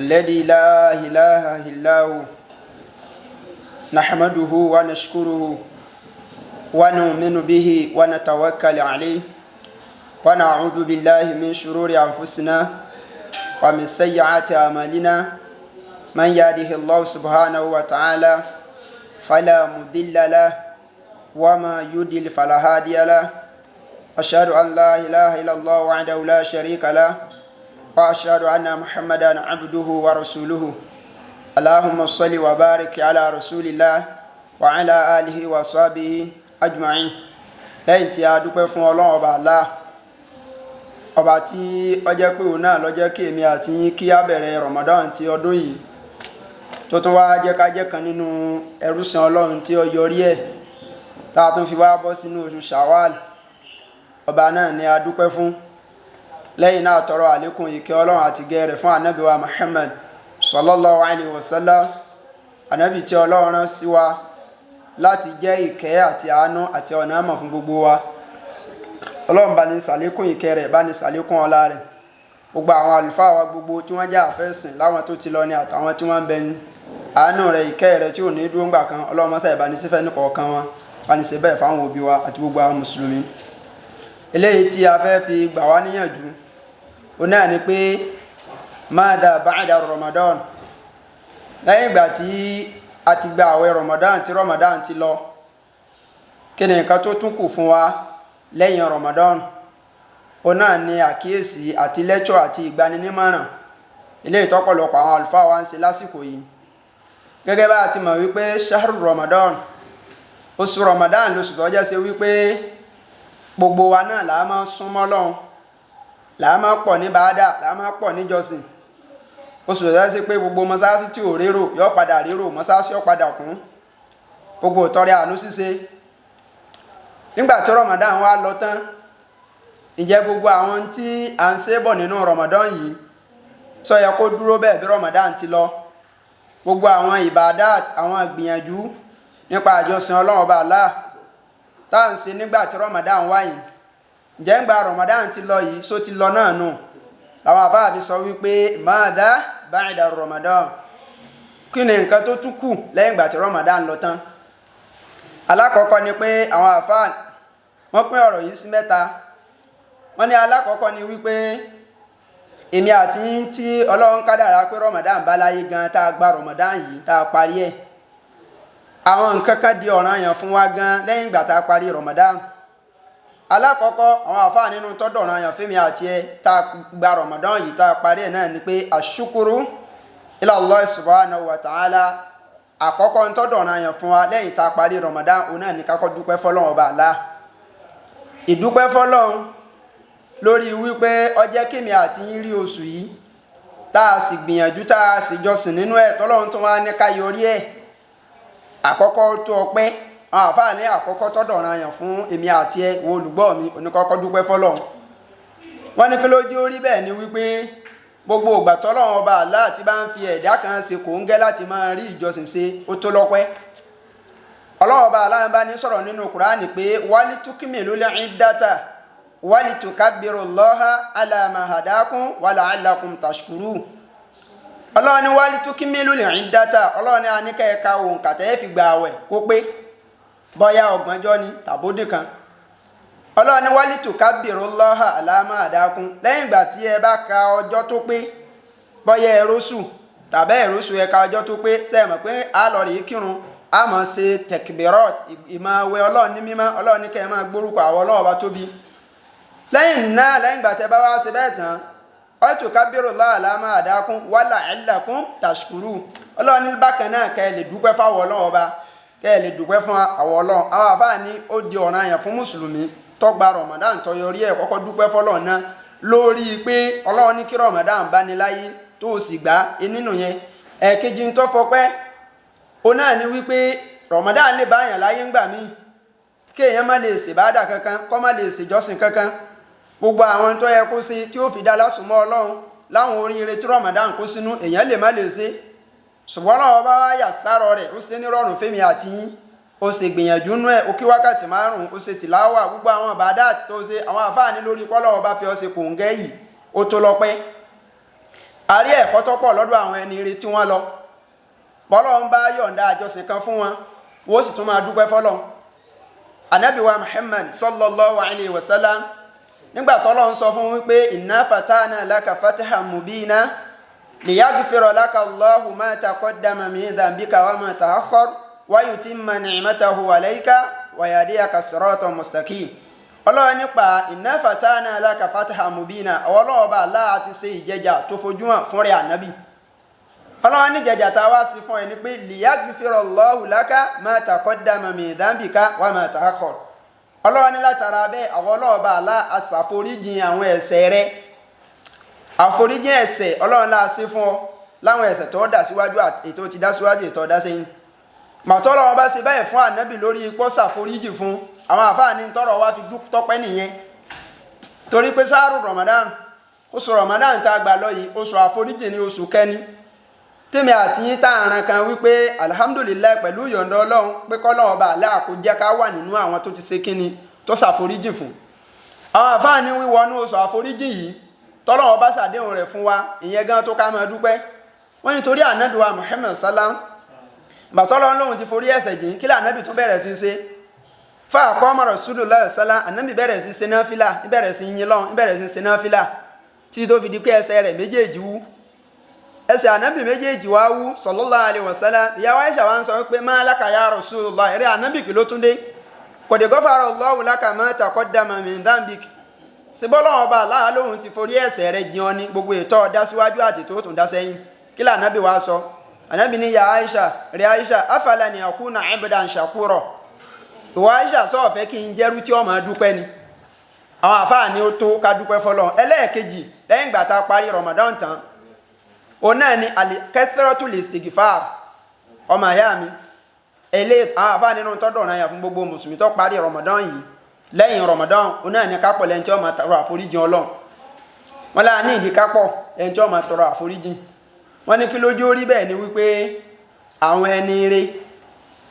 الذي لا إله إلا هو نحمده ونشكره ونؤمن به ونتوكل عليه ونعوذ بالله من شرور أنفسنا ومن سيئات أعمالنا من يهده الله سبحانه وتعالى فلا مضل له وما يضلل فلا هادي له أشهد أن لا إله إلا الله وحده لا شريك له وأشهد أن محمدا عبده ورسوله اللهم صل وبارك على رسول الله وعلى آله وصحبه أجمعين. Lẹ́yìn tí a dúpẹ́ fún Ọlọ́run Ọba Allah, ọba tí ó jẹ́ pé òun náà ló jẹ́ kí èmi àti yín kí á bẹ̀rẹ̀ Ramadan ti ọdún yìí, tó tún wá jẹ́ ká jẹ́ kan nínú ẹrúsìn Ọlọ́run tí ó yọrí ẹ̀, tá a tún fi wá bọ́ sínú oṣù Shawwal. Ọba náà ni a dúpẹ́ fún. Lẹ́yìn náà, tọrọ àlékún ìkẹ́ Ọlọ́run àti gẹ́ rẹ̀ fún Ànábì wa Muhammad sallallahu alayhi wa sallam, Ànábì tí Ọlọ́run rán sí wa láti jẹ́ ìkẹ́ àti àánú àti ọ̀nà àmọ̀ fún gbogbo wa. Ọlọ́run bá ní ṣàlékún ìkẹ́ rẹ̀, bá ní ṣàlékún ọlá rẹ̀, gbogbo àwọn àlùfáà wa gbogbo tí wọ́n jẹ́ àfẹ́sìn, láwọn tó ti lọ ní àtàwọn tí wọ́n ń bẹ ní àánú rẹ̀, ìkẹ́ rẹ̀ tí ò ní dúró ńgbà kan. Ọlọ́run mọ́sá ìbá ní sífẹ́ nìkọ̀ọ̀kan wọn, bá ní ṣe bẹ́ẹ̀ fáwọn òbí wa àti gbogbo àwọn mùsùlùmí. Eléyìí tí a fẹ́ fi gbà wá níyànjú, ó náà ni pé máàdà ba'da Ramadan, lẹ́yìn ìgbà tí a ti gba àwẹ̀ Ramadan, tí Ramadan ti lọ, kí ni nǹkan tó tún kù fún wa lẹ́yìn Ramadan? Ó náà ni àkíyèsí àti lẹ́tọ̀ àti ìgbaninímọ̀ràn eléyìí tọ́pọ̀lọpọ̀ àwọn àlùfáà wa ń ṣe lásìkò yìí. Gẹ́gẹ́ bá a ti mọ̀ wípé shahru Ramadan, oṣù Ramadan, lóṣù tó jẹ́ ṣe wípé gbogbo wa náà là á máa súnmọ́ Ọlọ́run, là á máa pọ̀ ní bàádà, là á máa pọ̀ níjọsìn. Oṣù tó jẹ́ ṣe pé gbogbo mọ́sáàsì tí ò rérò yóò padà rérò, mọ́sáàsì yóò padà kún, gbogbo ìtọrẹ àánú ṣíṣe. Nígbà tí Ramadan wá lọ tán, ǹjẹ́ gbogbo àwọn tí à ń ṣe bọ̀ nínú Ramadan yìí sọ yẹ kó dúró bẹ́ẹ̀ bí Ramadan ti lọ? Gbogbo àwọn ìbàdàt, àwọn ìgbìyànjú nípa àjọsìn Ọlọ́run Ọba Allah tá à ń ṣe nígbà tí Ramadan wá yìí, ǹjẹ́ ń gba Ramadan ti lọ yìí, só ti lọ náà nù? Làwọn àfáà fi sọ wípé máàdá ba'da Ramadan, kí ni nǹkan tó tún kù lẹ́yìn ìgbà tí Ramadan lọ tán? Alákọ̀ọ́kọ́ ni pé àwọn àfáà wọ́n pín ọ̀rọ̀ yìí sí mẹ́ta. Wọ́n ní alákọ̀ọ́kọ́ ni wípé èmi àti yín tí Ọlọ́run kádàrá pé Ramadan bá láyé gan, tá a gba Ramadan yìí, tá a parí ẹ̀, àwọn nǹkan kan di ọ̀ranyàn fún wa gan lẹ́yìn ìgbà tá a parí Ramadan. Alákọ̀ọ́kọ́, àwọn àfáà nínú tọ́dọ̀ ọ̀ranyàn fẹ́mi àti ẹ tá a gba Ramadan yìí, tá a parí ẹ̀ náà ni pé àṣukuru ila Allah subhanahu wa ta'ala. Àkọ́kọ́ ń tọ́dọ̀ ọ̀ranyàn fún wa lẹ́yìn tá a parí Ramadan, òun náà ní ká kọ́ dúpẹ́ fọ́lọ́run Ọba Allah. Ìdúpẹ́ fọ́lọ́run lórí wípé ó jẹ́ kémi àti yín rí oṣù yìí, tá a sì gbìyànjú, tá a sì jọsìn nínú ẹ̀, tọ́lọ́run tó wá ní ká yọrí ẹ̀, àkọ́kọ́ tó ọpẹ́. Àwọn àfáà ní àkọ́kọ́ tọ́dọ̀ ọ̀ranyàn fún èmi àti ẹ, wo olùgbọ́ mi, oníkọ́kọ́ dúpẹ́ fọ́lọ́run. Wọ́n ní kí ló jẹ́ orí bẹ́ẹ̀ ni wípé gbogbo ìgbà tọ́lọ́run Ọba Allah tí bá ń fi ẹ̀dá kan ṣe kòńgẹ́ láti máa rí ìjọsìn ṣe, ó tó lọ́pẹ́. Ọlọ́run Ọba Allah bá ní sọ̀rọ̀ nínú Kùránì pé walitukmilul iddata walitukabbirullaha ala ma hadakum wa la'allakum tashkuru. Ọlọ́run ní walitukmilul iddata, Ọlọ́run ní aníkẹ́ ẹ̀ka òǹkà tẹ́ fi gba àwẹ̀ kó pé bọ́yá ọgbọ̀njọ́ ni tàbódì kan. Ọlọ́run ní walitukabbirullaha ala ma hadakum, lẹ́yìn ìgbà tí ẹ bá ka ọjọ́ tó pé, bọ́yá ẹ̀rọ́sù tàbẹ́ ẹ̀rọ́sù, ẹ ka ọjọ́ tó pé, ṣe é mọ̀ pé a lọ rèé kírun, a máa ṣe tekbirot, ìmọ̀ wẹ Ọlọ́run ní mímọ́. Ọlọ́run ní kẹ́ ẹ máa gbórúkọ àwọn Ọlọ́run Ọba tóbi. Lẹ́yìn náà, lẹ́yìn ìgbà tẹ́ bá wá ṣe bẹ́ẹ̀ tán, walitukabbirullaha ala ma hadakum wa la'allakum tashkuru. Ọlọ́run ní bákan náà kẹ́ ẹ lè dúpẹ́ fáwọn Ọlọ́run Ọba, kẹ́ ẹ lè dúpẹ́ fún àwọn Ọlọ́run. Àwọn àfáà ní ó di ọ̀ranyàn fún mùsùlùmí tó gba Ramadan tó yọrí ẹ̀, kọ́kọ́ dúpẹ́ fọ́lọ́run náà lórí pé Ọlọ́run ní kí Ramadan bá ní láyé tó o sì gbà á nínú yẹn. Ẹ̀ẹ̀kejì ń tó fọpẹ́, ó náà ní wípé Ramadan lè bá àyàn láyé ńgbà míì kí èèyàn má lè ṣèbádà kankan, kó má lè ṣèjọ́sìn kankan, gbogbo àwọn tó yẹ kó ṣe tí ó fi dá lásùnmọ́ Ọlọ́run láwọn oríire tí Ramadan kó sínú, èèyàn lè má lè ṣe. Ṣùgbọ́n Ọlọ́run bá wá yà sárọ̀ rẹ̀, ó ṣe ní rọrùn fẹ́mi àti yín. Ó ṣe gbìyànjú nú ẹ̀, ó kí wákàtí 5, ó ṣe tìláwà, gbogbo àwọn bàdá tó ṣe, àwọn àfáàní lórí pọ́lọ́wọ́ bá fi ọ ṣe kòǹgẹ́ yìí, ó tó lọ́pẹ́. A rí ẹ̀kọ́ tó pọ̀ lọ́dọ̀ àwọn ẹni ire tí wọ́n lọ. Bọ́lọ́run bá yọ̀ǹda àjọsìn kan fún wọn, wọ́n sì tún máa dúpẹ́ fọ́lọ́run. Ànábì wa Muhammad sallallahu alayhi wa sallam, nígbà tọ́lọ́run sọ fún wípé inna fatahna laka fatahan mubina liyaghfira laka Allahu ma taqaddama min dhanbika wa ma ta'akhkhar wa yutimma ni'matahu alayka wa yahdiyaka siratan mustaqim. Ọlọ́run nípa inna fatahna laka fatahan mubina, àwọn ọlọ́run bá aláà ti ṣe ìjẹjà tó fojú hàn fún rẹ̀ ànábì. Ọlọ́run ní jẹjà tá a wá sí fún ẹ ní pé liyaghfira Allahu laka ma taqaddama min dhanbika wa ma ta'akhkhar. Ọlọ́run ní látara bẹ́ẹ̀ àwọn ọlọ́run bá aláà aṣàforíjìn àwọn ẹ̀ṣẹ̀ rẹ. Àforíjìn ẹ̀ṣẹ̀ ọlọ́run láà sí fún ọ láwọn ẹ̀ṣẹ̀ tó dá síwájú, ètò ti dá síwájú, ètò dá sẹ́yìn. Màtọ́ ọlọ́run bá ṣe báyìí fún ànábì lórí ipò ṣàforíjì fún àwọn àfáàní tọrọ wá fi tọpẹ́ nìyẹn. Torí pé sáàrù Ramadan, oṣù Ramadan tá a gbà lọ yìí, oṣù àforíjì ní oṣù kẹ́ni. Tèmi àti yín tá àrùn kan wípé alhamdulilayi pẹ̀lú ìyọ̀ǹda ọlọ́run pé kọ́lọ́run ọba àlá kó jẹ́ ká wà nínú àwọn tó ti ṣe kínni tó ṣàforíjì fún. Àwọn àfáàní wíwọnú oṣù àforíjì yìí tọ́lọ́run ọba ṣàdéhùn rẹ̀ fún wa, ìyẹn gan tó ká máa dúpẹ́. Wọ́n ní torí ànábì wa Muhammad salam, bàtọ́lọ́run lóhun ti forí ẹ̀ṣẹ̀ jìn, kí lànábì tún bẹ̀rẹ̀ ti ṣe? Fáàkọ́ Rasulullah sallam, ànábì bẹ̀rẹ̀ sí ṣe náfìlà, bẹ̀rẹ̀ sí yin lọ́hùn, bẹ̀rẹ̀ sí ṣe náfìlà títí tó fi di pé ẹsẹ̀ rẹ̀ méjèèjì wú. Ẹsẹ̀ ànábì méjèèjì wá wú sallallahu alaihi wasallam. Ìyàwó Aisha wa ń sọ pé ma laka ya Rasulullah, eré ànábì kí ló tún dé? Qad ghafara Allahu laka ma taqaddama min dhanbik. Síbọ́lọ́wọ́n ọba aláà lóhun ti forí ẹ̀ṣẹ̀ rẹ̀ jìn ọ́ ní gbogbo ètò ọ̀dá síwájú àti tó tún dá sẹ́yìn. Kí lànábì wá sọ? Ànábì ní ya Aisha, rẹ̀ Aisha, afalani akuna abdan shakura. Ìwọ Aisha sọ fẹ́ kí n jẹ́rú tí ó máa dúpẹ́ ni. Àwọn àfáà ni ó tó ká dúpẹ́ fọ́lọ́run. Ẹlẹ́ẹ̀kejì lẹ́yìn ìgbà tá a parí Ramadan tán, òun náà ni kathratul istighfar. Ọmọ ìyá mi, àwọn àfáà nínú tọ́dọ̀ ọ̀ràn yẹn fún gbogbo mùsùlùmí tó parí Ramadan yìí lẹ́yìn Ramadan, òun náà ni kápọ̀ lẹ́yìn tí ó máa tọrọ àforíjìn Ọlọ́run. Wọ́n láà ní ìdí kápọ̀ lẹ́yìn tí ó máa tọrọ àforíjìn. Wọ́n ní kí lójú orí bẹ́ẹ̀ ni wípé àwọn ẹni ire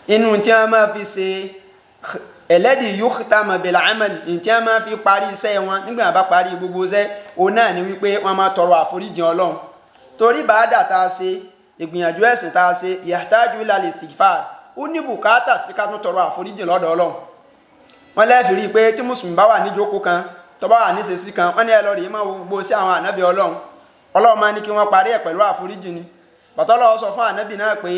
inú tí wọ́n máa fi ṣe ẹlẹ́dì yukhtama bil amal, ní tí wọ́n máa fi parí iṣẹ́ wọn nígbà bá parí gbogbo iṣẹ́, òun náà ni wípé wọ́n máa tọrọ àforíjìn Ọlọ́run. Torí bàádà tá a ṣe, ìgbìyànjú ẹ̀sìn tá a ṣe, yahtaju ila istighfar, ó ní bùkátà sí ká tún tọrọ àforíjìn lọ́dọ̀ Ọlọ́run. Wọ́n lẹ́ẹ̀fì rí i pé tí mùsùlùmí bá wà níjókòó kan, tó bá wà níṣesí kan, wọ́n ní ẹ lọ rèé máa wo gbogbo sí àwọn ànábì Ọlọ́run. Ọlọ́run máa ní kí wọ́n parí ẹ̀ pẹ̀lú àforíjìn ni. Bàtọ́lọ́ sọ fún ànábì náà pé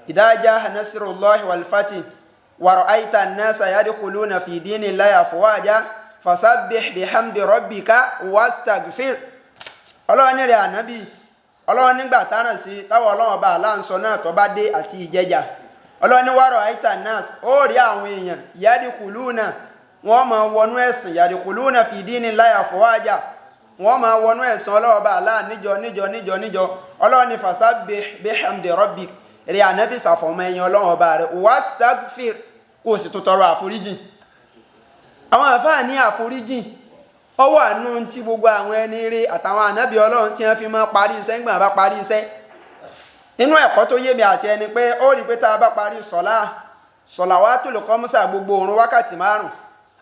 idha jaa nasrullahi wal fath wa ra'ayta an-nasa yadkhuluna fi dinillahi afwaja fasabbih bihamdi rabbika wastaghfir. Ọlọ́run ní rẹ̀ ànábì, Ọlọ́run nígbà tánà sí táwọn Ọlọ́run bá aláǹsọ náà tó bá dé àti ìjẹjà. Ọlọ́run ní wa ra'ayta an-nas, ó rí àwọn èèyàn yadkhuluna, wọ́n máa wọnú ẹ̀sìn, yadkhuluna fi dinillahi afwaja, wọ́n máa wọnú ẹ̀sìn Ọlọ́run bá aláà níjọ níjọ níjọ níjọ. Ọlọ́run ní fasabbih bihamdi rabbik, rẹ̀ ànábì ṣàfọ̀mọ́ ẹ̀yìn Ọlọ́run ọba rẹ̀, wastaghfir, kó o sì tún tọrọ àforíjìn. Àwọn àfáà ní àforíjìn ó wà nú tí gbogbo àwọn ẹni ire àtàwọn ànábì Ọlọ́run tí wọ́n fi máa parí iṣẹ́ ńgbà bá parí iṣẹ́. Inú ẹ̀kọ́ tó yé mi àti ẹni pé ó rí pé tá a bá parí sọ̀lá, sọ̀làwátùl khamsa, gbogbo òrun wákàtí márùn-ún,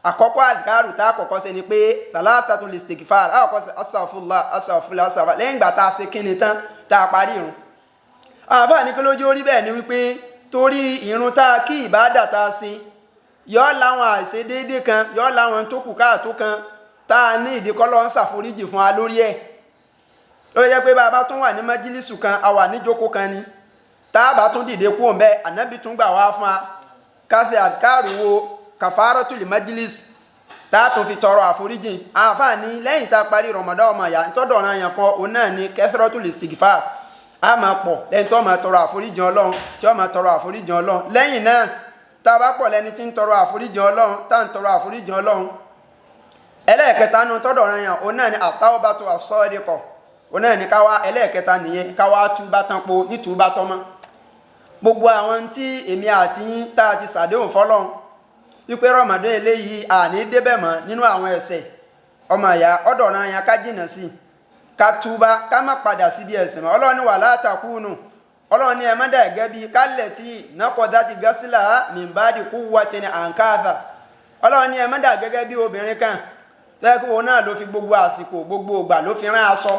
àkọ́kọ́ àdìkárù tá a kọ́kọ́ ṣe ni pé thalathatul istighfar, a kọ́kọ́ ṣe astaghfirullah astaghfirullah astaghfirullah lẹ́yìn ìgbà tá a ṣe kíni tán tá a parí irun. Àwọn àfáà ní kí lójú orí bẹ́ẹ̀ ni wípé torí irun tá a kí ìbádà tá a ṣe yọ láwọn àìṣedéédé kan, yọ láwọn tó kù káàtó kan tá a ní ìdíkọ́lọ́ ń ṣàforíjì fún wa lórí ẹ̀. Ló jẹ́ pé bá a bá tún wà ní májílísù kan, a wà níjókòó kan ni, tá a bá tún dìde kúrò ńbẹ̀, ànábì tún gbà wá fún wa káfí àdìkárù wo kàfárọ́tù lè májílísì tá a tún fi tọrọ àforíjì. Àǹfààní lẹ́yìn tá a parí Ramadan, ọmọ ìyá ntọ́dọ̀ ọ̀ràn yẹn fún ọ, òun náà ni kẹfẹ́rọ́tù lè stigfar, a máa pọ̀ lẹ́yìn tó máa tọrọ àforíjì Ọlọ́run, tí ó máa tọrọ àforíjì Ọlọ́run. Lẹ́yìn náà tá a bá pọ̀ lẹ́ni tí ń tọrọ àforíjì Ọlọ́run, tá à ń tọrọ àforíjì Ọlọ́run. Ẹlẹ́ẹ̀kẹta nu tọ́dọ̀ ọ̀ràn yẹn, òun náà ni àtàwọ̀bátò àsọ́ọ́dẹ́kọ̀, òun náà ni káwá ẹlẹ́ẹ̀kẹta nìyẹn, káwá túbá tán po nítúbá tọ́mọ́. Gbogbo àwọn tí èmi àti yín tá a ti sàdéhùn fọ́lọ́run wípé Ramadan eléyìí àní débẹ̀ mọ́ nínú àwọn ẹ̀ṣẹ̀, ọmọ ìyá ọ̀dọ̀ ọ̀ràn yẹn ká jìnà sí i, ká túbá, ká má padà síbi ẹ̀ṣẹ̀ mọ́. Ọlọ́run ní wala takunu, Ọlọ́run ní ẹ má dà gẹ́gẹ́ bíi kálẹ̀ tí nàkọ́dá ti gásílà min ba'di quwwatin ankatha. Ọlọ́run ní ẹ má dà gẹ́gẹ́ bí obìnrin kan tó yẹ kó wọn náà ló fi gbogbo àsìkò gbogbo ìgbà ló fi rán aṣọ.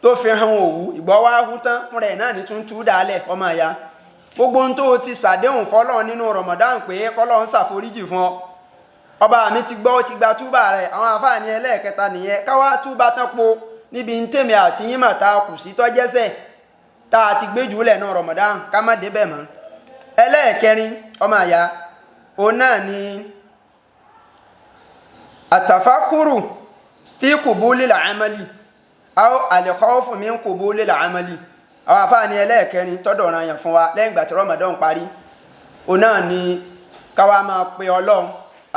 Tó fi hàn òwú ìgbọ́ wá hu tán fúnra ẹ̀ náà ní tún tú dálẹ̀. Ọmọ ìyá, gbogbo ohun tó o ti ṣàdéhùn fọlọ́run nínú Ramadan pé kọ́lọ́run ṣàforíjì fún ọ, ọba mi ti gbọ́, ó ti gba túbà rẹ̀. Àwọn àfààní ẹlẹ́ẹ̀kẹta nìyẹn, káwá túbà tán po níbi ń tèmi àti yín mà tá a kù sí tọ́jẹ́sẹ̀ tá a ti gbé jùlẹ̀ nínú Ramadan, ká má débẹ̀ mọ́. Ẹlẹ́ẹ̀kẹrin, ọmọ àyà, òun náà ni àtàfàkùrù fi kùbúlì làámàlì aw al-khawfu min kùbúlì làámàlì. Àwọn àfààní ẹlẹ́ẹ̀kẹrin tọ́dọ̀ ọ̀ràn yẹn fún wa lẹ́yìn ìgbà tí Ramadan parí, òun náà ni káwa máa pe Ọlọ́run,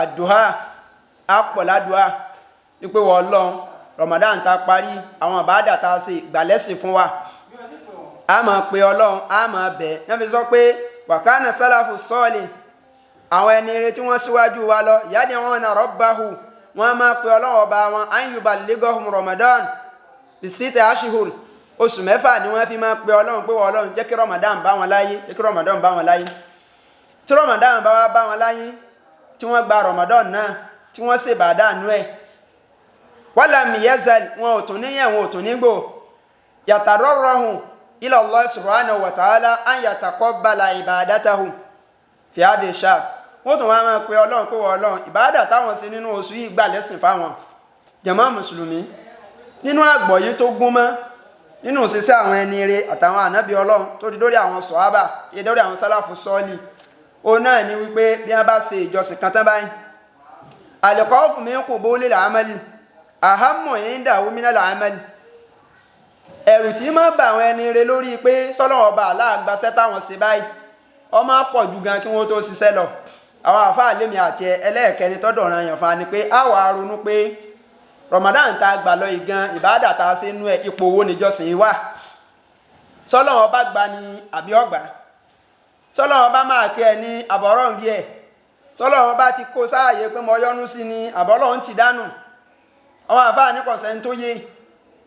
àdúhà àpọ̀ládùá wípé wọ́n Ọlọ́run, Ramadan tá a parí, àwọn àbáàdà tá a ṣe gbàlẹ́sìn fún wa, a máa pe Ọlọ́run, a máa bẹ̀ náà fi sọ pé wàkánà sálàfù sọ́ọ̀lì, àwọn ẹni ire tí wọ́n síwájú wa lọ, yad'una rabbahu, wọ́n máa pe Ọlọ́run ọba wọn, an yuballighahum Ramadan bisita ashhur, oṣù 6 ni wọ́n fi máa pe Ọlọ́run pé wọ́n Ọlọ́run jẹ́ kí Ramadan bá wọn láyé, jẹ́ kí Ramadan bá wọn láyé. Tí Ramadan bá wá bá wọn láyé, tí wọ́n gba Ramadan náà, tí wọ́n ṣe bàdánù ẹ̀, walam yazal, wọn ò tún níyẹn, wọn ò tún nígbò, yatararrahu ila Allah subhanahu wa ta'ala an yataqabbala ibadatahu fi hadhihi shahr. Wọ́n tún wá máa pe Ọlọ́run pé wọ́n Ọlọ́run, ìbádà táwọn ṣe nínú oṣù yìí gbà lẹ́sìn fáwọn. Jàmá mùsùlùmí, nínú àgbọ̀yé tó gún mọ́ nínú ṣiṣẹ́ àwọn ẹni ire àtàwọn ànábì Ọlọ́run tó di dórí àwọn sọ̀hábà, ti dórí àwọn sálàfù sọ́ọ̀lì, òun náà ni wípé bí wọ́n bá ṣe ìjọsìn kan tán báyìí, al-khawfu min qubulil amali ahammu indahu minal amali, ẹ̀rù tí máa bà àwọn ẹni ire lórí pé sọ́lọ́wọ́ ọba aláàgbàṣẹ́ táwọn ṣe báyìí, ó máa pọ̀ ju gan kí wọ́n tó ṣiṣẹ́ lọ. Àwọn àfáà lémi àti ẹlẹ́ẹ̀kẹrin tọ́dọ̀ ọ̀ràn yàn fún wa ni pé a wà á ronú pé Ramadan tá a gbà lọ yìí gan, ìbáàdà tá a ṣe nú ẹ̀, ipò owó níjọsìn wà, sọ́lọ́wọ́ bá gba ni àbí ọ̀gbà, sọ́lọ́wọ́ bá máa kí ẹ ní àbọ̀rọ̀ǹgì ẹ̀, sọ́lọ́wọ́ bá ti kó sáàyè pé mo yọ́nú sí ni àbọ̀lọ́hún ti dánù. Àwọn àfáà ní kọ̀sẹ̀ tó yé.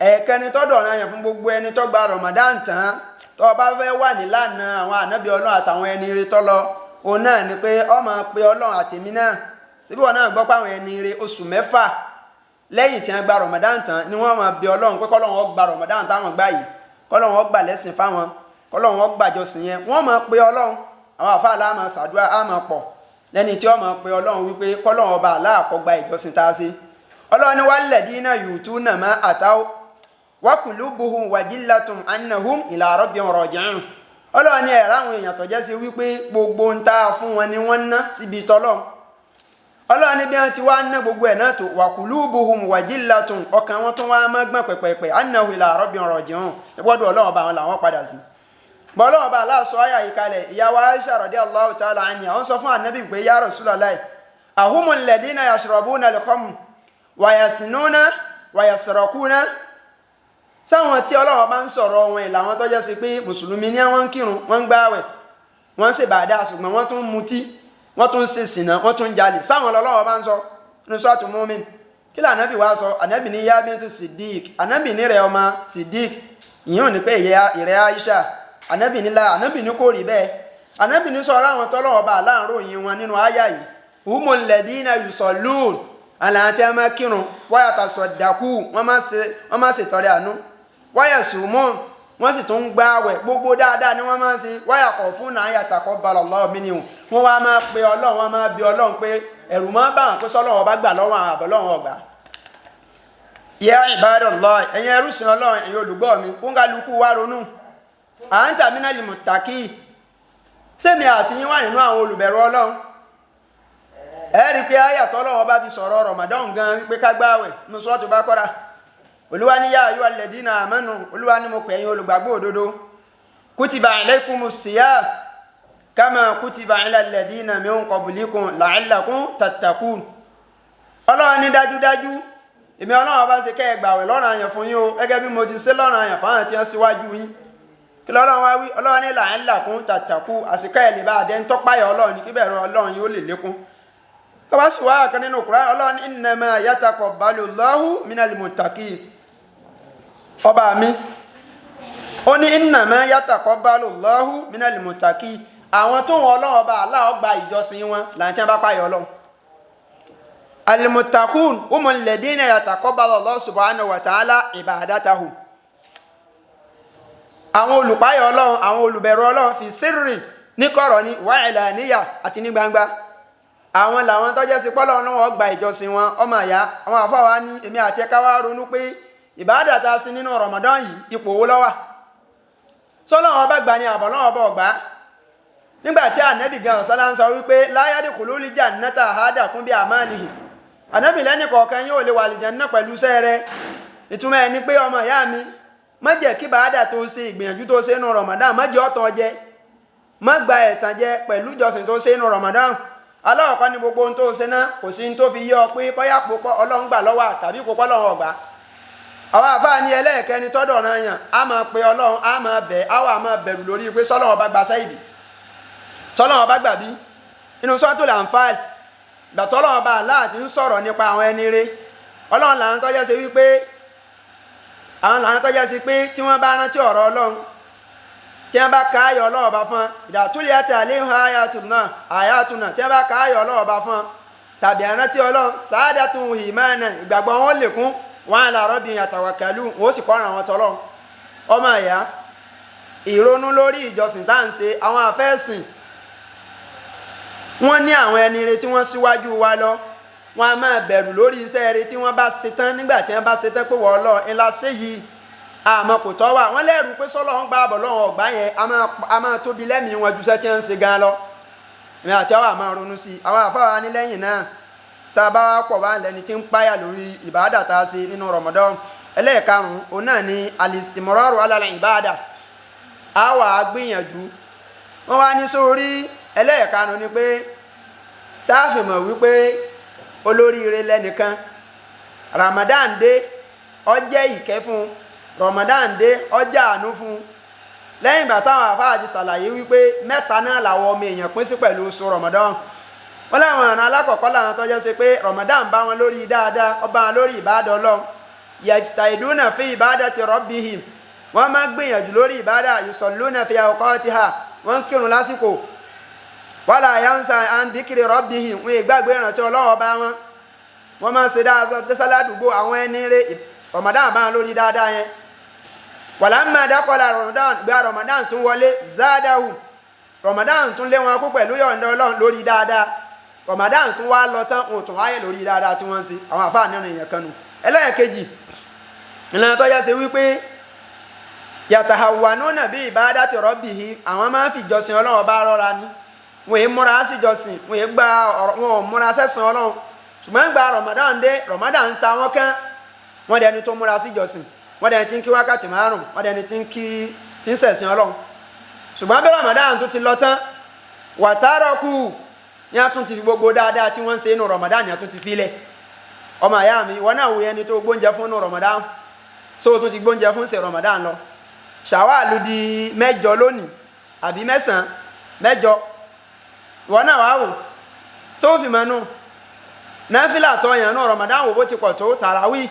Ẹ̀ẹ̀kẹrin tọ́dọ̀ ọ̀ràn yẹn fún gbogbo ẹni tó gba Ramadan tán, tó bá fẹ́ wà nílànà àwọn ànábì Ọlọ́run àtàwọn ẹni ire tó lọ, òun náà ni pé ó máa pe Ọlọ́run àtèmi náà. Síbí wọn náà gbọ́ pé àwọn ẹni ire oṣù 6 lẹ́yìn tí wọ́n gba Ramadan tán ni wọ́n máa bẹ Ọlọ́run pé kọ́lọ́run ó gba Ramadan táwọn gbà yìí, kọ́lọ́run ó gbà lẹ́sìn fáwọn, kọ́lọ́run ó gbàjọsìn yẹn. Wọ́n máa pe Ọlọ́run. Àwọn àfáà lá máa ṣàdúrà, á máa pọ̀ lẹ́ni tí ó máa pe Ọlọ́run wípé kọ́lọ́run ọba Allah kó gba ìjọsìn tá a ṣe. Ọlọ́run ní walladina yutuna ma ataw wa qulubuhum wajillatun annahum ila rabbihim raji'un. Ọlọ́run ní ẹ̀rọ àwọn èèyàn tó jẹ́ sí wípé gbogbo ń tá a fún wọn ni wọ́n ná síbi tọ́lọ́run. Ọlọ́run ní bí wọ́n ti wá ná gbogbo ẹ̀ náà tó, wa qulubuhum wajillatun, ọkàn wọn tó wá mọ́ gbọ̀n pẹ̀pẹ̀pẹ̀, annahum ila rabbihim raji'un, ìgbọ́dọ̀ Ọlọ́run ọba wọn làwọn padà sí. Bọ́lọ́run ọba Allah sọ àyà yìí kalẹ̀. Ìyàwó Aisha radiyallahu ta'ala anha, àwọn sọ fún ànábì pé ya Rasulullahi, ahumul ladina yashrabuna al-khamr wa yasinuna wa yasrakuna. Sáwọn tí Ọlọ́run bá ń sọ̀rọ̀ wọn ìlà wọn tó jẹ́ sí pé mùsùlùmí ní wọ́n ń kírun, wọ́n ń gbààwẹ̀, wọ́n ń ṣe bàdá, ṣùgbọ́n wọ́n tún ń mutí, wọ́n tún ń ṣe sìnà, wọ́n tún ń jalè. Sáwọn Ọlọ́run bá ń sọ nínú Suratu Mu'min. Kí lè ànábì wá sọ? Ànábì ní ya bintu Siddiq, ànábì ní rẹ̀ ọmọ Siddiq, ìyẹn ò ní pé ìrẹ́ Aisha. Ànábì ní la, ànábì ní kò rí bẹ́ẹ̀. Ànábì ní sọ̀rọ̀ àwọn tọ́lọ́wọ́ bá aláàròyìn wọn nínú àyà yìí, humul ladina yusallun, àlàáńtí ẹ máa kírun, wayatasaddaqu, wọ́n máa ṣètọrẹ àánú, wayasumun, wọ́n sì tún ń gbààwẹ̀, gbogbo dáadáa ni wọ́n máa ń ṣe, wayakhafuna an yataqabbala Allahu minhum, wọ́n wá máa pe Ọlọ́run, wọ́n máa bi Ọlọ́run pé ẹ̀rù máa bá wọn pé sọ́lọ́run ọba gbà lọ́wọ́ àwọn àbọ̀lọ́run ọgbà. Ya ibadallah, ẹ̀yin ẹrúsìn Ọlọ́run, ẹ̀yin olùgbọ́ mi, kúńkálukú wá ronú. Anta minal muttaqin, sẹ́mi àti yín wà nínú àwọn olùbẹ̀rù Ọlọ́run? Ẹ rí i pé àyà tọ́lọ́run ọba fi sọ̀rọ̀ Ramadan gan wípé ká gbààwẹ̀ nínú Suratu Baqara. Olúwa ní yá ayyuhal ladina amanu, Olúwa ní mo pè yín olùgbàgbọ́ òdodo, kutiba alaykumus siyam kama kutiba ala alladina min qablikum la'allakum tattaqun. Ọlọ́run ní dájúdájú èmi Ọlọ́run ọba ṣe kẹ́ ẹ gbààwẹ̀ lọ́ranyàn fún yín o, gẹ́gẹ́ bí mo ti ṣe lọ́ranyàn fáwọn tí wọ́n síwájú yín. Kí lọ́lọ́run wá wí? Ọlọ́run ní la'allakum tattaqun, àsìkò ẹ̀ lè bá àdé ń tọ́páyà Ọlọ́run ní kíbẹ̀rù Ọlọ́run yóò lè lékún. Tọ́ba sì wá kan nínú Kùránì, Ọlọ́run ní innama yataqabbalu Allahu minal muttaqin. Ọba mi ó ní innama yataqabbalu Allahu minal muttaqin, àwọn tó wọn Ọlọ́run ọba Allah gba ìjọsìn wọn làǹtí wọn bá páyà Ọlọ́run. Al-muttaqun humul ladina yataqabbalu Allahu subhanahu wa ta'ala ibadatahum. Àwọn olùpáyọ̀ Ọlọ́run, àwọn olùbẹ̀rù Ọlọ́run, fi sírì ní kọ̀rọ̀ ni wa alaniya àti ní gbangba, àwọn làwọn tó jẹ́ sí pọ́lọ́run wọn gba ìjọsìn wọn. Ọmọ àyà, àwọn àfáà wa ní èmi àti ẹ̀ka wa ronú pé ìbáàdà tá a sí nínú Ramadan yìí, ipò wo ló wà? Sọlọ́run ọba gbà ní àbọ̀ lọ́wọ́ ọba ọ̀gbá? Nígbà tí ànábì gan ọ̀sán ń sọ wípé la yadkhulul jannata ahadakum bi amalihi, ànábì lẹ́nì kọ̀ọ̀kan yóò lè wà àlìjánnà pẹ̀lú iṣẹ́ rẹ̀. Ìtumọ̀ ẹ̀ ni pé ọmọ ìyá mi, má jẹ́ kí bàádà tó ṣe, ìgbìyànjú tó ṣe nínú Ramadan, má jẹ́ ọ̀tọ̀ jẹ, má gba ẹ̀tàn jẹ pẹ̀lú ìjọsìn tó ṣe nínú Ramadan. Aláwọ̀kọ́ ni gbogbo ohun tó ṣe náà, kò sí ohun tó fi yé ọ pé bóyá pòpọ̀ Ọlọ́run gbà lọ́wọ́ tàbí pòpọ̀ Ọlọ́run ọ̀gbà. Àwọn àfáà ní ẹlẹ́ẹ̀kẹ́ni tọ́dọ̀ ọ̀ràn yàn, á máa pe Ọlọ́run, á máa bẹ̀, á wà máa bẹ̀rù lórí pé sọ́lọ́run ọba gba sẹ́yìdì, sọ́lọ́run ọba gbà bí. Inú Suratul Anfal, gbàtọ́ Ọlọ́run ọba Allah ti ń sọ̀rọ̀ nípa àwọn ẹni rere, Ọlọ́run là ń tọ́jọ́ ṣe wípé àwọn làwọn tọ́jọ́ sí pé tí wọ́n bá rántí ọ̀rọ̀ Ọlọ́run, tí wọ́n bá ka ayọ̀ Ọlọ́run ọba fún, ìdàtúlẹ̀ àti àléhùn ayatuna ayatuna, tí wọ́n bá ka ayọ̀ Ọlọ́run ọba fún tàbí àrántí Ọlọ́run, sàádàtún ìmáàna, ìgbàgbọ́ wọn lè kún, wọn àlà rọ́bì àtàwàkàlù, wọn ó sì kọ́ra àwọn tọ́lọ́run. Ọmọ ìyá, ìrònú lórí ìjọsìn tá à ń ṣe, àwọn àfẹ́sìn wọ́n ní àwọn ẹni rere tí wọ́n síwájú wa lọ, wọ́n á máa bẹ̀rù lórí iṣẹ́ rere tí wọ́n bá ṣe tán. Nígbà tí wọ́n bá ṣe tán pé wọ́n lọ ńlá ṣe yìí, àmọ́ kò tọ́ wà wọ́n lẹ́rù pé sọ́lọ́ ń gba àbọ̀ lọ́wọ́ ọ̀gbá yẹn, a máa tóbi lẹ́mìí wọn ju iṣẹ́ tí wọ́n ń ṣe gan lọ. Èmi àti àwọn àmọ́ ronú sí i. Àwọn àfáà ní lẹ́yìn náà, tá a bá wá pọ̀ bá ń lẹni tí ń páyà lórí ìbáàdà tá a ṣe nínú Ramadan, ẹlẹ́ẹ̀karùn-ún òun náà ni alistimraru ala ìbáàdà, a wà á gbìyànjú. Wọ́n wá ní sórí ẹlẹ́ẹ̀karùn-ún ni pé tá a fi mọ̀ wípé olóríire lẹ́nìkan, Ramadan dé, ó jẹ́ ìkẹ́ fún, Ramadan dé, ó jẹ́ àánú fún. Lẹ́yìn ìgbà táwọn àfáà ti ṣàlàyé wípé mẹ́ta náà làwọn ọmọ èèyàn pín sí pẹ̀lú oṣù Ramadan, wọ́n láwọn ọ̀nà alákọ̀ọ́kọ́ làwọn tó jẹ́ sí pé Ramadan bá wọn lórí dáadáa, ó bá wọn lórí ìbádọ́ Ọlọ́run, yajtahiduna fi ibadati rabbihim, wọ́n máa ń gbìyànjú lórí ìbádà, yusalluna fi awqatiha, wọ́n ń kírun lásìkò, wala yansa an dhikri rabbihim, wọn ìgbàgbé ìrántí Ọlọ́run ọba wọn, wọ́n máa ń ṣe dáadáa ládùúgbò àwọn ẹni rẹ̀. Ramadan bá wọn lórí dáadáa yẹn. Walamma dakhala Ramadan, gba Ramadan tún wọlé, zadahu, Ramadan tún lé wọn kú pẹ̀lú yọ̀ǹda Ọlọ́run lórí dáadáa. Ramadan tún wá lọ tán, òun tún wáyé lórí dáadáa tí wọ́n ń ṣe. Àwọn àfáà nínú èèyàn kan nù. Ẹlẹ́ẹ̀kejì ìlànà tó yá ṣe wípé yatahawwanuna bi ibadati rabbihi, àwọn máa ń fi ìjọsìn Ọlọ́run bá rọra ni, wọn èé múra sí ìjọsìn, wọn èé gba ọ̀rọ̀, wọn ò múra sẹ́sìn Ọlọ́run. Ṣùgbọ́n gba Ramadan dé, Ramadan ta wọn kán, wọn dẹni tó múra sí ìjọsìn, wọn dẹni tí ń kí wákàtí márùn, wọn dẹni tí ń kí tí ń sẹ̀sìn Ọlọ́run. Ṣùgbọ́n bí Ramadan tó ti lọ tán, wàtárọ̀kù ní a tún ti fi gbogbo dáadáa tí wọ́n ń ṣe inú Ramadan ní a tún ti filẹ̀. Ọmọ àyá mi, wọn náà wò ẹni tó gbóúnjẹ fún inú Ramadan, so tún ti gbóúnjẹ fún ṣe Ramadan lọ. Ṣàwálù di mẹ́jọ lónìí àbí mẹ́sàn-án, mẹ́jọ, wọn náà wá wò tó fi mọ́nú náfìlà tó yàn nú Ramadan, wò bó ti pọ̀ tó, tàràwí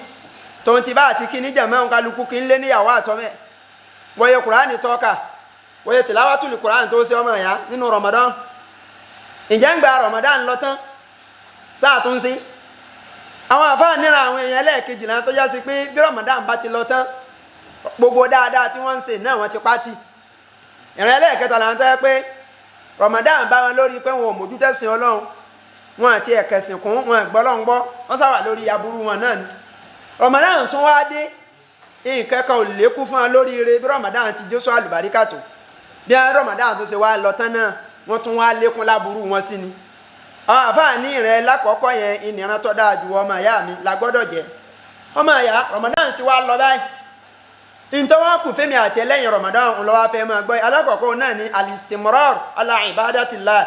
tó ń ti bá àti kí ní jẹ̀mọ́ kálukú kí ń lé níyàwó àtọ́mẹ́, wọ́yẹ Kùránì tọ́ka, wọ́yẹ tìláwátùlù Kùránì tó ṣe ọmọ ìyá nínú Ramadan. Ǹjẹ́ ń gba Ramadan lọ tán sáà tún sí? Àwọn àfáà níra àwọn èèyàn ẹlẹ́ẹ̀kejì náà tó já sí pé bí Ramadan bá ti lọ tán, gbogbo dáadáa tí wọ́n ń ṣe náà wọ́n ti pátì. Ìran ẹlẹ́ẹ̀kẹta làwọn tó yẹ pé Ramadan bá wọn lórí pé wọn ò mójú tẹ̀sìn Ọlọ́run, wọn àti ẹ̀kẹ̀sìn kún, wọn àgbọ́ Ọlọ́run gbọ́, wọ́n sáwà lórí aburú wọn náà ni. Ramadan tún wá dé, nǹkan kan ò lékún fún wọn lórí ire bí Ramadan ti jó sọ àlùbáríkà tó. Bí Ramadan tó ṣe wá lọ tán náà, wọ́n tún wá lékún láburú wọn sí ni. Àwọn àfáà ní ìrìn lákọ̀ọ́kọ́ yẹn ìnìran tó dáa ju ọmọ ìyá mi la gbọ́dọ̀ jẹ́. Ọmọ ìyá, Ramadan ti wá lọ báyìí, ntọ́ wọn kù fẹ́mi àti ẹlẹ́yìn Ramadan ń lọ wá fẹ́ máa gbọ́. Alákọ̀ọ́kọ́ náà ni alistimrar ala ibadatillah,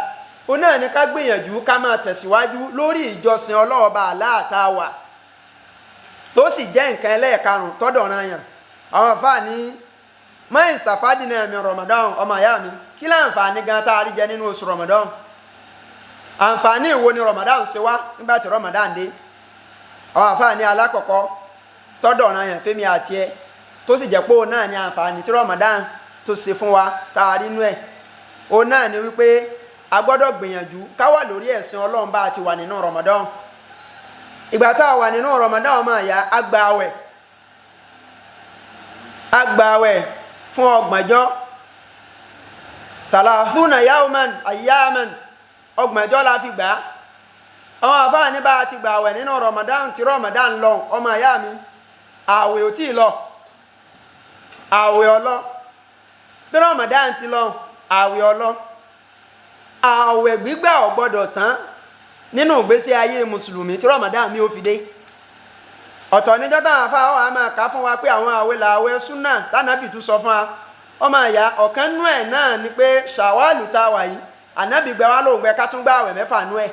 ó náà ni ká gbìyànjú ká máa tẹ̀síwájú lórí ìjọsìn ọlọ́ọ̀ba aláàtàwà, tó sì jẹ́ nǹkan ẹlẹ́ẹ̀karùn-ún tọ́dọ̀ ọ̀ràn yàn. Àwọn àfáà ní ma istafadina min Ramadan, ọmọ ìyá mi, kí láǹfààní gan tá a rí jẹ nínú oṣù Ramadan? Àǹfààní ìwo ni Ramadan ṣe wá nígbà tí Ramadan dé? Àwọn àfáà ní alákọ̀ọ́kọ́ tọ́dọ̀ ọ̀ràn yàn fẹ́mi àti ẹ, tó sì jẹ́ pé òun náà ni àǹfààní tí Ramadan tó ṣe fún wa tá a rí inú ẹ̀, òun náà ni wípé a gbọ́dọ̀ gbìyànjú ká wà lórí ẹ̀sìn Ọlọ́run bá a ti wà nínú Ramadan. Ìgbà tá a wà nínú Ramadan, ọmọ ìyá, a gba àwẹ̀, a gba àwẹ̀ fún fún ọgbọ̀njọ́. Thalathuna yawman ayyaman, ọgbọ̀njọ́ la fi gbà á. Àwọn àfáà ní bá a ti gbà àwẹ̀ nínú Ramadan tí Ramadan lọ, ọmọ ìyá mi, àwẹ̀ ò tí ì lọ, àwẹ̀ ọlọ. Bí Ramadan ti lọ, àwẹ̀ ọlọ. Àwẹ̀ gbígbà ò gbọ́dọ̀ tán nínú ìgbésí ayé mùsùlùmí tí Ramadan mi ò fi dé. Ọ̀tọ̀ níjọ́ táwọn afáà wà máa kà fún wa pé àwọn àwẹ̀ làwẹ̀ súnà tánàbì tún sọ fún wa. Ọmọ ìyá, ọ̀kan nú ẹ̀ náà ni pé ṣàwálù tá a wà yìí, ànábì gbẹ wá lóun gbẹ ká tún gbà àwẹ̀ 6 nú ẹ̀.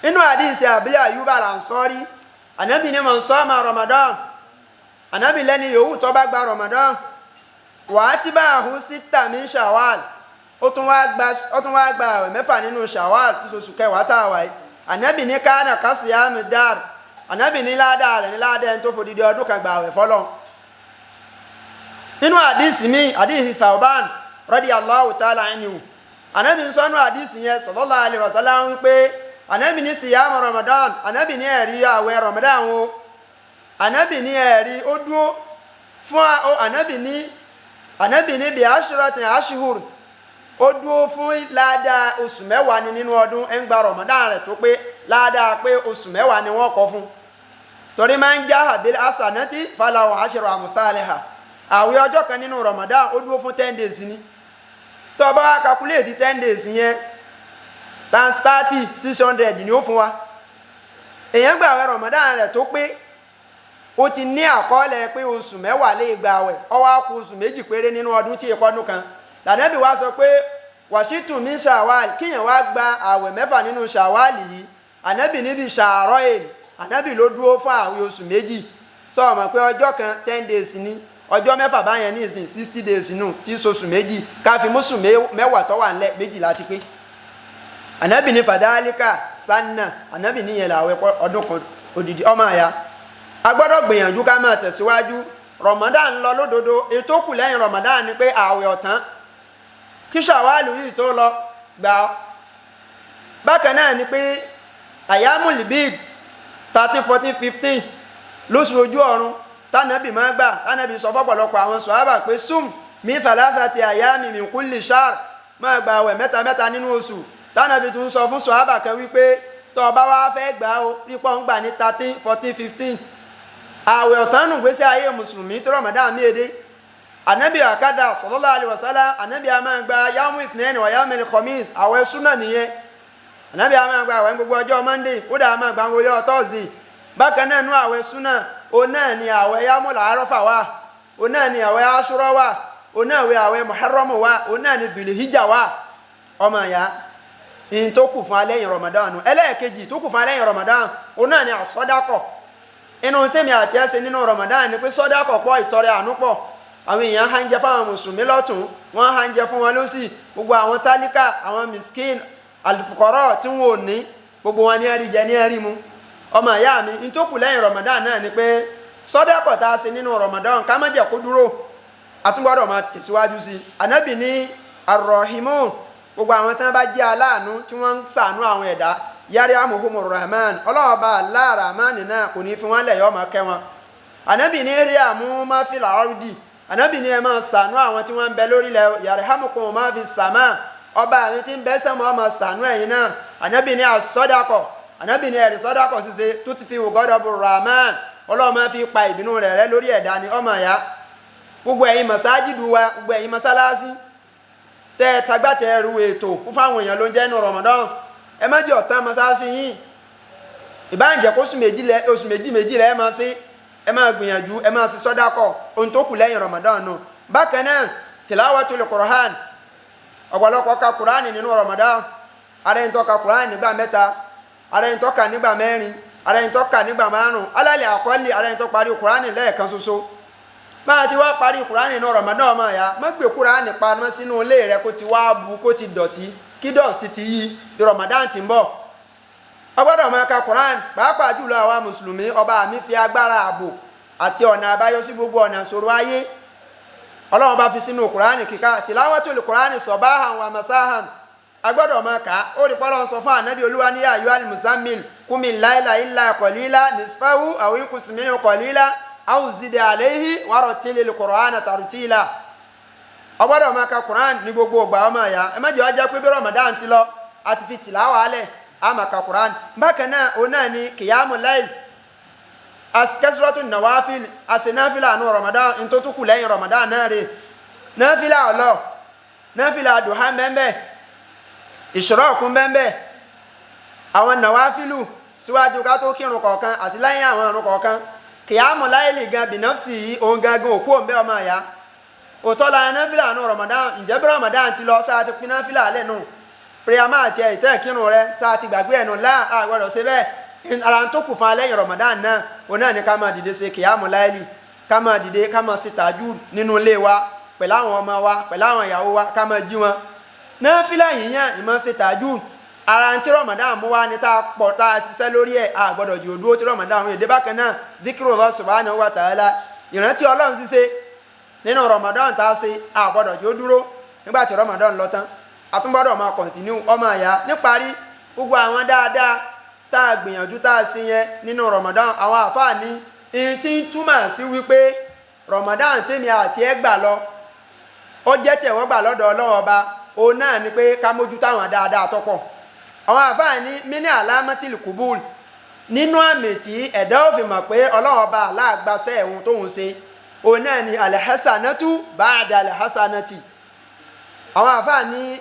Inú àdìsí àbílẹ̀ Àyùbá là ń sọ́rí, ànábì ní mọ̀ ń sọ́ ma Ramadan, ànábì lẹ́ni yòówù tó bá gba Ramadan wàá tí bá àhún sí tàmí ṣàwálù, ó tún wá gba àwẹ̀ 6 nínú ṣàwálù oṣù kẹwàá tá a wà yìí. Ànábì ní kánà kásìyàmù dáàrú, ànábì ní ládàá rẹ̀ ní ládàá ẹni tó fòdìdí ọdún kan gba àwẹ̀ fọlọ́n. Nínú àdìsí mi, àdìsí Thawban radiyallahu ta'ala anhu, ànábì ń sọnù àdìsí yẹn sallallahu alaihi wasallam wípé ànábì ní siyamu Ramadan, ànábì ní ẹ̀rí àwẹ̀ Ramadan o, ànábì ní ẹ̀rí ó dúró fún ànábì ní bí ashratin ashhur, ó dúró fún ládàá oṣù 10 ni nínú ọdún. Ẹ̀ ń gba Ramadan rẹ̀ tó pé ládàá pé oṣù 10 ni wọ́n kọ fún, torí máa ń já àbílẹ̀ asanati falahu ashru amthaliha. Àwẹ̀ ọjọ́ kan nínú Ramadan ó dúró fún 10 days ni. Tó bá wá calculate 10 days yẹn times 30, 600 ni ó fún wa. Èèyàn gba àwẹ̀ Ramadan rẹ̀ tó pé, ó ti ní àkọọ́lẹ̀ pé oṣù 10 lè gba àwẹ̀, ó wá kù oṣù 2 péré nínú ọdún tí ìpọ́dún kan. Lànàbí wa sọ pé wàṣítù mi ṣàwàl, kíyàn wá gba àwẹ̀ 6 nínú ṣàwàl yìí, ànábì níbi ṣàárọ̀ èèyàn, ànábì ló dúró fún àwẹ̀ oṣù 2. Sọ mọ̀ pé ọjọ́ kan 10 days ni, ọjọ́ 6 báyẹn ní ìsìn 60 days nù tí sọ̀sù 2, ká fi mùsùn 10 tó wà ńlẹ̀ 12 ti pé. Ànábì ní fàdálíkà sanna, ànábì níyẹn làwẹ̀ ọdún kan odidi. Ọmọ àyà, a gbọ́dọ̀ gbìyànjú ká máa tẹ̀síwájú. Ramadan lọ lódodo, ètò kù lẹ́yìn Ramadan ni pé àwẹ̀ ọ̀tán kí ṣàwálù yìí tó lọ gbà. Bákan náà ni pé àyámùlì bíi 13, 14, 15 lóṣù ojú ọ̀run tánàbì máa gbà. Tánàbì sọ fọ́pọ̀lọpọ̀ àwọn sọ̀hábà pé sum mi thalathati àyámi min kulli shahr, máa gba àwẹ̀ 3 mẹ́ta nínú oṣù. Tánàbì tún sọ fún sọ̀hábà kan wípé tó o bá wá fẹ́ gbà ó pípọ̀ ń gbà ní 13, 14, 15. Àwẹ̀ ọ̀tán nù gbèsè ayé mùsùlùmí tí Ramadan mi èdè. Ànábì àkádà sallallahu alaihi wasallam, ànábì a máa gba yawmu ithnain wa yawmil khamis, àwẹ̀ súnà nìyẹn. Ànábì a máa gba àwẹ̀ gbogbo ọjọ́ Monday, kódà a máa gba gbogbo ọjọ́ Thursday. Bákan náà nú àwẹ̀ súnà, òun náà ni àwẹ̀ yawmul arafa wà, òun náà ni àwẹ̀ ashura wà, òun náà ni àwẹ̀ muharram wà, òun náà ni dhul-hijja wà. Ọmọ ìyá, ìyìn tó kù fún alẹ́yìn Ramadan, ẹlẹ́ẹ̀kejì tó kù fún alẹ́yìn Ramadan, òun náà ni àsọdákọ̀. Inú tèmi àti ẹsẹ̀ nínú Ramadan ni pé sọdákọ̀ pọ̀, ìtọrẹ àánú pọ̀. Àwọn èèyàn há ń jẹ fáwọn mùsùlùmí lọ́tún, wọ́n há ń jẹ fún wọn lọ́sì. Gbogbo àwọn tálíkà, àwọn miskin, alufukọ́rọ̀ tí wọn ò ní, gbogbo wọn ní ẹ̀rí jẹ ní ẹ̀rí mu. Ọmọ ìyá mi, n tó kù lẹ́yìn Ramadan náà ni pé sọ́dákọ̀ tá a ṣe nínú Ramadan ká má jẹ́ kó dúró, a tún gbọ́dọ̀ máa tẹ̀síwájú sí i. Ànábì ní arrohimun, gbogbo àwọn tí wọ́n bá jẹ́ aláàánú tí wọ́n ń ṣàánú àwọn ẹ̀dá, yárí amuhumur rahman, ọlọ́ọ̀bá aláàràmánì náà kò ní fi wọ́n lẹ̀, yọ́ máa kẹ́ wọn. Ànábì ní rí àmú má fi làárùdì, ànábì ní ẹ máa ṣàánú àwọn tí wọ́n ń bẹ lórílẹ̀, yarhamukum má fi sàmà, ọba mi tí ń bẹ sẹ́mu ọmọ ṣàánú ẹ̀yin náà. Ànábì ní àsọdakọ̀, ànábì ní ẹ̀rí sọ́dákọ̀ ṣíṣe tó ti fi wògọ́dọ̀ rahman, Ọlọ́run máa fi pa ìbínú rẹ̀ rẹ́ lórí ẹ̀dá ni. Ọmọ ìyá, gbogbo ẹ̀yin mọ̀sáájìdù wa, gbogbo ẹ̀yin mọ́sálásí tẹ́ ẹ tagbátẹrù ètò fún fáwọn èèyàn ló ń jẹ́ inú Ramadan, ẹ má jẹ́ ọ̀tán mọ́sálásí yín. Ìbáǹjẹ́ kó oṣù méjì méjì rẹ̀ ẹ máa ṣe, ẹ máa gbìyànjú, ẹ máa ṣe sọ́dákọ̀, ohun tó kù lẹ́yìn Ramadan nù. Bákan náà tìláwàtul Qur'an, ọ̀pọ̀lọpọ̀ ka Qur'an nínú Ramadan. Ara ẹni tó ka Qur'an nígbà 3, ara ẹni tó ka nígbà 4, ara ẹni tó ka nígbà 5, alálẹ̀ àkọ́lé ara ẹni tó parí Qur'an lẹ́ẹ̀kan ṣoṣo. Máa ti wá parí Qur'an nínú Ramadan, ọmọ ìyá, má gbé Qur'an pamọ́ sínú ilé rẹ kó ti wá bu, kó ti dọ̀tí, kí dọ̀tí ti yí di Ramadan ti ń bọ̀. A gbọ́dọ̀ máa ka Qur'an, pàápàá jùlọ àwa mùsùlùmí. Ọba mi fi agbára ààbò àti ọ̀nà àbáyọ sí gbogbo ọ̀nà ìṣòro ayé. Ọlọ́run bá fi sínú Qur'an kíkà, tìláwàtul Qur'an sọ̀báhàn wà masáhàn, a gbọ́dọ̀ máa kà á. Ó rí pọ́lọ́n sọ fún ànábì Olúwa ní ayọ́ al-muzammil kúmi láìla ilà kọ̀lílà nisfahu aw inqus minhu qalila aw zid alayhi warattilil Qur'ana tartila. Ọgbọ́dọ̀ máa ka Quran ní gbogbo ìgbà ọmọ ìyá. Ẹ má jẹ́ wá jẹ́ pé bí Ramadan ti lọ a ti fi tìláwà alẹ̀ a máa ka Quran. Bákan náà òun náà ni kìyàmù láìl, kẹsìrọ́tù nàwáfíl, àṣẹ náfìlà àánú Ramadan ntótó kù lẹ́yìn Ramadan náà rè náfìlà ọ̀lọ́, náfìlà dùhà mbẹ́mbẹ́, ìṣòro mbẹ́mbẹ́, àwọn nàwáfílù síwájú ká tó kírun kọ̀ọ̀kan àti lẹ́yìn àwọn ìrun kọ̀ọ̀kan. Kìyàmù láìlì gan bìnọ́fsì yìí òun gangan òkú òǹbẹ́ ọmọ ìyá. Òtọ́ la náfìlà àánú Ramadan. Ǹjẹ́ bí Ramadan ti lọ sáà ti fi náfìlà alẹ́ nù píríàmà àti ìtẹ́ ìkírun rẹ sáà ti gbàgbé ẹ̀nù láà àgbọ̀dọ̀ ṣe bẹ́ẹ̀. Ara tó kù fún alẹ́yìn Ramadan náà òun náà ni ká máa dìde ṣe kìyàmù láìlì, ká máa dìde ká máa ṣe tàjú nínú ilé wa pẹ̀lú àwọn ọmọ wa, pẹ̀lú àwọn ìyàwó wa, ká máa jí wọn. Náfìlà yìnyín ìmọ̀ ṣe tàjú ara tí Ramadan mú wá ní tá a pọ̀ tá a ṣiṣẹ́ lórí ẹ̀, a gbọ́dọ̀ jù dúró tí Ramadan mú èdè. Bákan náà dhikrullah subhanahu wa ta'ala, ìrántí Ọlọ́run ṣíṣe nínú Ramadan tá a ṣe, a gbọ́dọ̀ jù dúró nígbà tí Ramadan lọ tán, a tún gbọ́dọ̀ máa kọ̀ntínú ọmọ ìyá. Níparí, gbogbo àwọn dáadáa tá a gbìyànjú tá a ṣe yẹn nínú Ramadan, àwọn àfáà ní ìyẹn tí ń túmọ̀ sí wípé Ramadan tèmi àti ẹ gbà lọ ó jẹ́ tẹ̀wọ́gbà lọ́dọ̀ Ọlọ́run Ọba, òun náà ni pé ká mójútó àwọn dáadáa tó pọ̀. Àwọn àfáà ní mini alámátìlì kùbúl, nínú àmì tí ẹ̀dá ò fi mọ̀ pé Ọlọ́run Ọba aláàgbàṣẹ́ ẹ̀hún tóun ṣe, òun náà ni alhasanatu ba'da alhasanati. Àwọn àfáà ní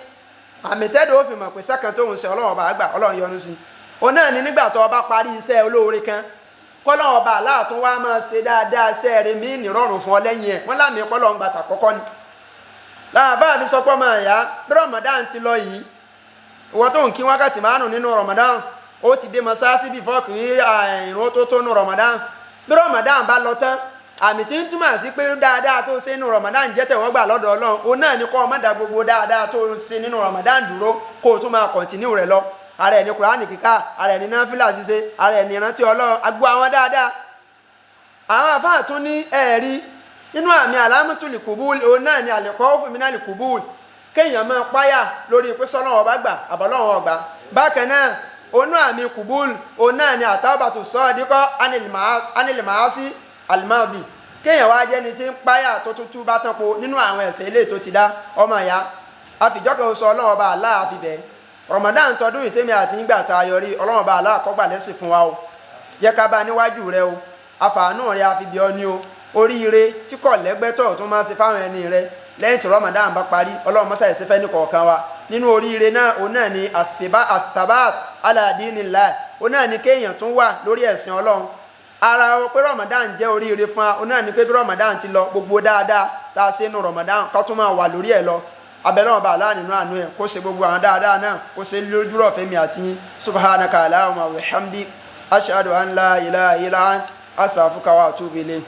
àmì tẹ́dọ̀ ò fi mọ̀ pé sẹ́kàn tóun ṣe Ọlọ́run Ọba àgbà, Ọlọ́run yọ́nú sí, òun náà ni nígbà tó bá parí iṣẹ́ olóore kan, kọ́lọ́run Ọba aláàtún wá máa ṣe dáadáa iṣẹ́ rẹ̀ mí nírọ̀rùn fún ọ lẹ́yìn ẹ̀. Wọ́n lámì kọ́lọ́run gbàtà kọ́kọ́ ni. Láàbá fi sọ pé ọmọ ìyá, bí Ramadan ti lọ yìí, ìwọ tó ń kí wákàtí márùn nínú Ramadan, ó ti dé mọ́sáàsì bí fọ́ọ̀kì ìrún tó tó nínú Ramadan. Bí Ramadan bá lọ tán, àmì tí ń túmọ̀ sí pé dáadáa tó ṣe nínú Ramadan jẹ́ tẹ̀wọ́gbà lọ́dọ̀ Ọlọ́run, òun náà ni kó o má da gbogbo dáadáa tó ṣe nínú Ramadan dúró, kó o tún máa kọ̀ntínú rẹ̀ lọ. Ara ẹ̀ ní Kùránì kíkà, ara ẹ̀ ní náfìlà ṣíṣe, ara ẹ̀ ní ìrántí Ọlọ́run, agbó àwọn dáadáa. Àwọn àfáà tún ní ẹ̀rí nínú àmì àlámùtúlì kùbúl, òun náà ni àlẹ́kọ́ fún mi náà lè kùbúl, kéèyàn máa páyà lórí pé sọ́lọ́wọ́ bá gbà àbọ̀lọ́wọ́ ọgbà. Bákan náà onú àmì kùbúl, òun náà ni àtàbàtù sọ́ọ̀díkọ́ ánìlìmáàsí àlùmáàdì, kéèyàn wá jẹ́ni tí ń páyà tó tútú bá tán po nínú àwọn ẹ̀ṣẹ̀ ilé tó ti dá. Ọmọ ìyá, àfìjọ́kẹ́ oṣù Ọlọ́run Ọba Allah àfibẹ̀ Ramadan tọdún ìtẹ́mi àti ìgbà tá a yọrí, Ọlọ́run Ọba Allah kó gbà lẹ́sìn fún wa o, jẹ́ ká bá níwájú rẹ o, àfààní rẹ àfibẹ̀ ọ ní o, oríire tí kò lẹ́gbẹ́tọ̀ tó máa ṣe fáwọn ẹni rẹ lẹ́yìn tí Ramadan bá parí, Ọlọ́run mọ́sá ẹ̀sẹ̀ fẹ́ ní kọ̀ọ̀kan wa. Nínú oríire náà òun náà ni àtàbà ala dinillah, òun náà ni kéèyàn tún wà lórí ẹ̀sìn Ọlọ́run. Ara o pé Ramadan jẹ́ oríire fún wa, òun náà ni pé bí Ramadan ti lọ, gbogbo dáadáa tá a ṣe nínú Ramadan kó tún máa wà lórí ẹ̀ lọ. Abẹ́lẹ́ ọba Allah nínú àánú ẹ̀ kó ṣe gbogbo àwọn dáadáa náà kó ṣe lójúrọ̀ fẹ́mi àti yín. Subhanaka Allahumma wa bihamdik, ashhadu an la ilaha illa ant, astaghfiruka wa atubu ilayk.